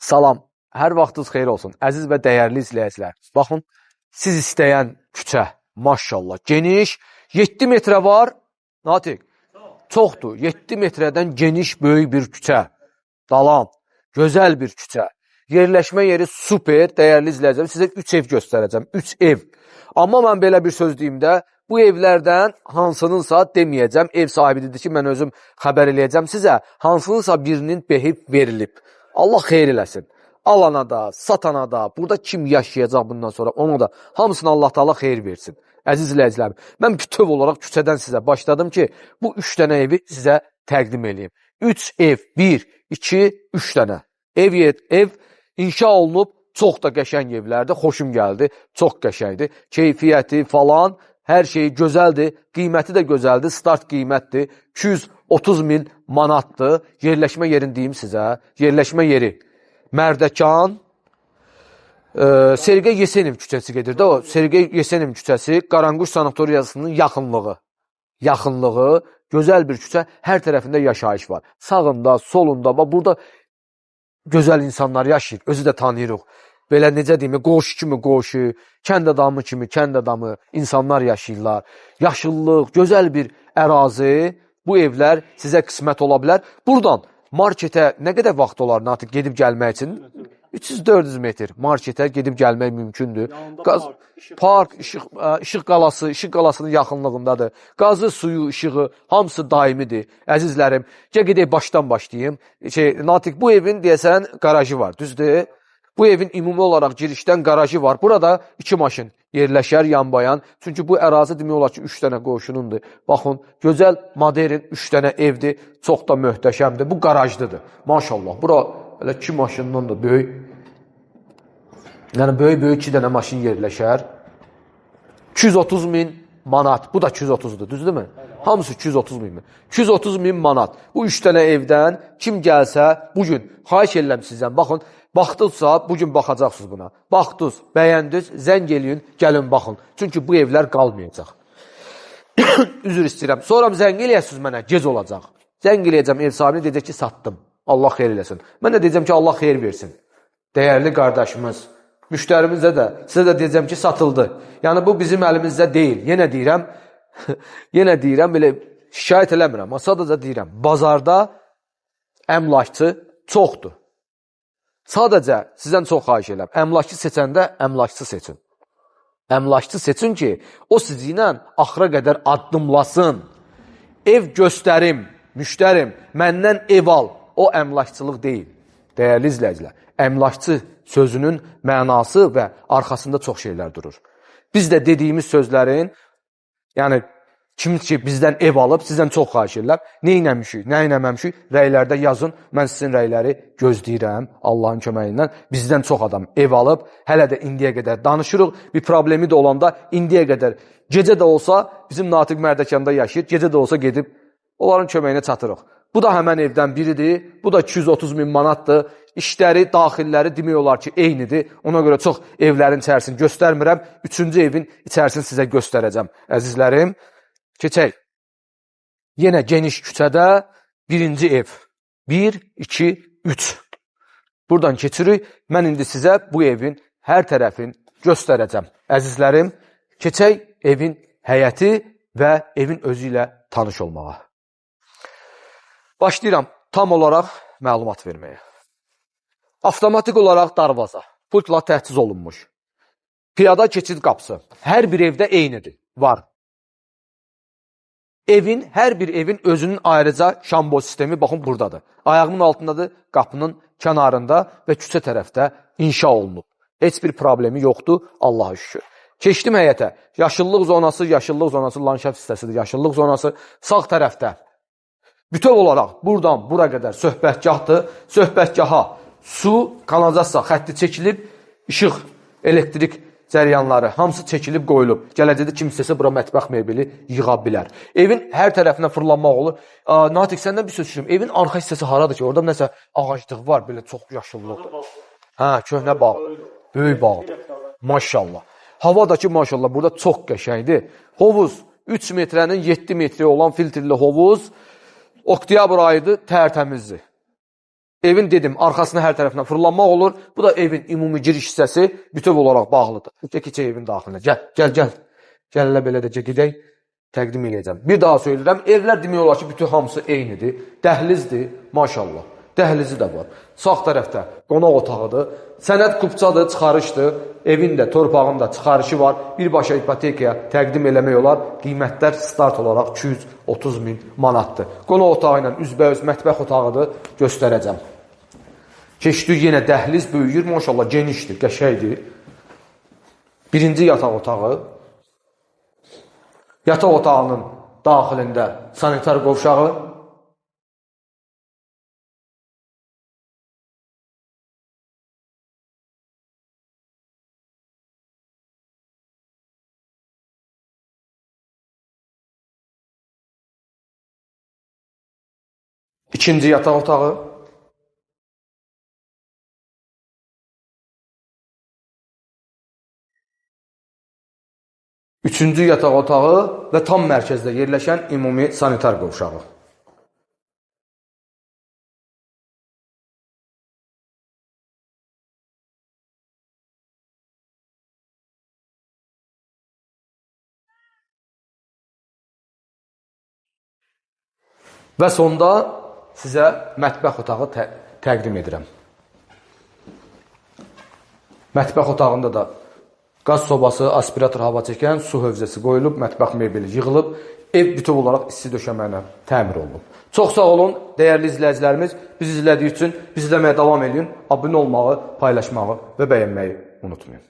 Salam, hər vaxtınız xeyir olsun, əziz və dəyərli izləyicilər. Baxın, siz istəyən küçə, maşallah, geniş, 7 metrə var, Natiq, çoxdur, 7 metrədən geniş, böyük bir küçə, dalan, gözəl bir küçə. Yerləşmə yeri super, dəyərli izləyicilər, sizə 3 ev göstərəcəm, 3 ev. Amma mən belə bir söz deyim də, bu evlərdən hansınınsa deməyəcəm, ev sahibi dedi ki, mən özüm xəbər eləyəcəm sizə, hansınınsa birinin behib verilib. Allah xeyir eləsin. Alana da, satana da, burada kim yaşayacaq bundan sonra ona da, hamısına Allah Taala xeyir versin. Əziz izləyicilərim, mən bütöv olaraq küçədən sizə başladım ki, bu 3 dənə evi sizə təqdim eləyim. 3 ev, 1, 2, 3 dənə. Ev inşa olunub, çox da qəşəng evlərdir, xoşum gəldi, çox qəşəngdir. Keyfiyyəti falan, hər şeyi gözəldir, qiyməti də gözəldir, start qiymətdir, 230 min manatdır. Yerləşmə yerini deyim sizə, yerləşmə yeri Mərdəkan, Sergey Yesenin küçəsi gedir də o, Sergey Yesenin küçəsi, Qaranquş sanatoriyasının yaxınlığı. Yaxınlığı, gözəl bir küçə, hər tərəfində yaşayış var. Sağında, solunda, bax burada gözəl insanlar yaşayır, özü də tanıyırıq. Belə necə deyim, qonşu kimi qonşu, kənd adamı kimi kənd adamı insanlar yaşayırlar. Yaşıllıq, gözəl bir ərazi, bu evlər sizə qismət ola bilər. Buradan marketə nə qədər vaxt olar Natiq gedib gəlmək üçün? 300-400 metr marketə gedib gəlmək mümkündür. Qaz, park, işıq qalası, işıq qalasının yaxınlığındadır. Qazı, suyu, işığı hamısı daimidir. Əzizlərim, gəl gedək başdan başlayım. Natiq, bu evin deyəsən qarajı var, düzdür? Bu evin ümumi olaraq girişdən qarajı var. Burada 2 maşın yerləşər yanbayan. Çünki bu ərazi demək olar ki, 3 dənə qoşunundur. Baxın, gözəl, modern 3 dənə evdir. Çox da möhtəşəmdir. Bu qarajlıdır. Maşallah, bura elə 2 maşından da böyük. Yəni, böyük-böyük 2 dənə maşın yerləşər. 230 min manat. Bu da 230-dur, düzdürmü? Hamısı 230 min. 230 min manat. Bu 3 dənə evdən kim gəlsə, bugün, xahiş edirəm sizdən, baxın, baxdıqsa, bugün baxacaqsınız buna. Baxdınız, bəyəndiniz, zəng eləyin, gəlin baxın. Çünki bu evlər qalmayacaq. Üzr istəyirəm. Sonra zəng eləyəsiniz mənə, gec olacaq. Zəng eləyəcəm ev sahibini, deyəcək ki, satdım. Allah xeyir eləsin. Mən də deyəcəm ki, Allah xeyir versin. Dəyərli qardaşımız, müştərimizə də, sizə də deyəcəm ki, satıldı. Yəni, bu bizim əlimizdə deyil. Yenə deyirəm, yenə deyirəm, belə şikayət eləmirəm. Sadəcə deyirəm, bazarda əmlakçı çoxdur. Sadəcə sizdən çox xahiş edirəm. Əmlakçı seçəndə əmlakçı seçin. Əmlakçı seçin ki, o sizinlə axıra qədər addımlasın. Ev göstərim, müştərim, məndən ev al. O əmlakçılıq deyil. Dəyərli izləyicilər, əmlakçı sözünün mənası və arxasında çox şeylər durur. Biz də dediyimiz sözlərin, yəni kim ki bizdən ev alıb, sizdən çox xahiş edirlər. Nə eləmişik, nə eləməmişik, rəylərdə yazın. Mən sizin rəyləri gözləyirəm Allahın köməyi ilə. Bizdən çox adam ev alıb, hələ də indiyə qədər danışırıq. Bir problemi də olanda indiyə qədər, gecə də olsa, bizim Natiq Mərdəkanda yaşayır, gecə də olsa gedib onların köməyinə çatırıq. Bu da həmən evdən biridir, bu da 230 min manatdır. İşləri, daxilləri demək olar ki, eynidir. Ona görə çox evlərin içərisini göstərmirəm. Üçüncü evin içərisini sizə göstərəcəm, əzizlərim. Keçək. Yenə geniş küçədə birinci ev. 1, 2, 3. Buradan keçirik. Mən indi sizə bu evin hər tərəfini göstərəcəm. Əzizlərim, keçək evin həyəti və evin özü ilə tanış olmağa. Başlayıram tam olaraq məlumat verməyə. Avtomatik olaraq darvaza, pultla təchiz olunmuş. Piyada keçid qapısı. Hər bir evdə eynidir, var. Evin, hər bir evin özünün ayrıca şambo sistemi, baxın, buradadır. Ayağımın altındadır, qapının kənarında və küçə tərəfdə inşa olunub. Heç bir problemi yoxdur, Allaha şükür. Keçdim həyətə. Yaşıllıq zonası, yaşıllıq zonası, landşaft hissəsidir, yaşıllıq zonası sağ tərəfdə. Bütöv olaraq buradan bura qədər söhbətgahdır. Söhbətgaha su, kanalizasiya xətti çəkilib, işıq, elektrik cəryanları hamısı çəkilib qoyulub. Gələcəkdə kim istəsə bura mətbəx mebeli yığa bilər. Evin hər tərəfinə fırlanmaq olur. Natiq, səndən bir söz istəyirəm. Evin arxa hissəsi haradır ki? Orada nəsə ağaclıq var, belə çox yaşıllıqdır. Hə, köhnə bağ, böyük bağdır. Maşallah. Hava da ki, maşallah, burada çox qəşəngdir. Hovuz, 3 metrənin 7 metri olan filtrli hovuz. Oktyabr ayıdır, tərtəmizdir. Evin dedim, arxasına hər tərəfinə fırlanmaq olur. Bu da evin ümumi giriş hissəsi bütöv olaraq bağlıdır. Gəl keçək evin daxilinə. Gəl, gəl, gəl. Gəl elə belə də gedək, təqdim eləyəcəm. Bir daha söyləyirəm, evlər demək olar ki, bütün hamısı eynidir. Dəhlizdir, maşallah. Dəhlizi də var. Sağ tərəfdə qonaq otağıdır. Sənəd kupçadır, çıxarışdır. Evin də, torpağın da çıxarışı var. Birbaşa ipotekaya təqdim eləmək olar. Qiymətlər start olaraq 230 min manatdır. Qonaq otağı ilə üzbəüz mətbəx otağıdır. Göstərəcəm. Keçdik yenə dəhliz böyüyür. Maşallah genişdir, qəşəngdir. Birinci yataq otağı. Yataq otağının daxilində sanitar qovşağı. İkinci yataq otağı. Üçüncü yataq otağı və tam mərkəzdə yerləşən ümumi sanitar qovşağı. Və sonda sizə mətbəx otağı təqdim edirəm. Mətbəx otağında da qaz sobası, aspirator hava çəkən, su hövzəsi qoyulub, mətbəx mebeli yığılıb, ev bütöv olaraq isti döşəmə ilə təmir olunub. Çox sağ olun, dəyərli izləyicilərimiz, bizi izlədiyi üçün bizi izləməyə davam edin, abunə olmağı, paylaşmağı və bəyənməyi unutmayın.